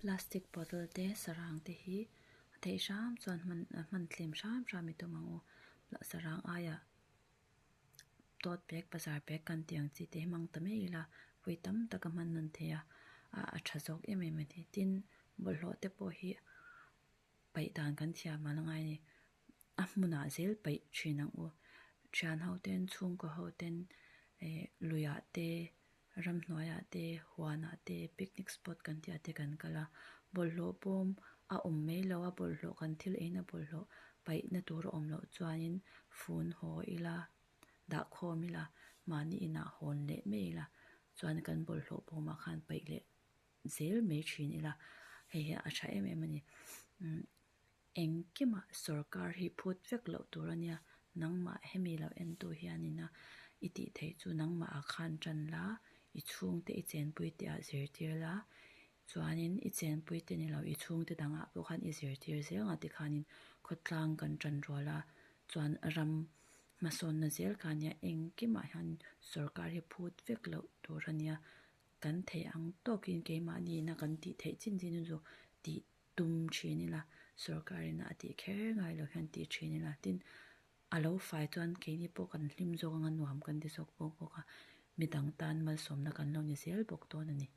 Plastic bottle te sarang te hi a theih hram chuan hman hman tlem hram hram i tum ang u sarang aiah tote bag bazar bag kan tih ang chi te hi hmang ta mai ila vawi tam tak a hman nawn thei a a tha zawk em em a ni tin bawlhhlawh te pawh hi paih dan kan thiam a la ngai a ni a hmunah zel paih thin ang u thian ho ten chhungkaw ho ten eh luiah te ramhnuaiah te huanah te picnic spot kan tih ah te kan kal a bawlhhlawh bawm a awm mai lo a bawlhhlawh kan thil eina bawlhhlawh paihna tur a awm loh chuanin fun haw ila dah khawm ila mahni inah hawn leh mai ila chuan kan bawlhhlawh bawmah khan paih leh zel mai thin ila hei hi a tha em em a ni umm engkimah sorkar hi phut vek loh tur a nia nangmah hemi lo entu hianin a i tih theih chu nangmah ah khan tan la i chhungte i chenpui te ah zirtir la chuanin i chenpui te ni lo i chhungte dangah pawh khan i zirtir zel ang a tikhanin khawtlang kan tan rual a chuan ram hmasawnna zel kha ania engkimah hian sorkar hi phut vek loh tur a nia kan theih ang tawkin keimahni ina kan tih theih chin chin chu tih tum thin ila sorkar ina a tih kher ngai loh hian tih thin ila tin a lo fai chuan keini pawh kan hlim zawk anga nuam kan ti zawk bawk bawk a midang tan malsawmna kan lo ni zel bawk dawn a ni.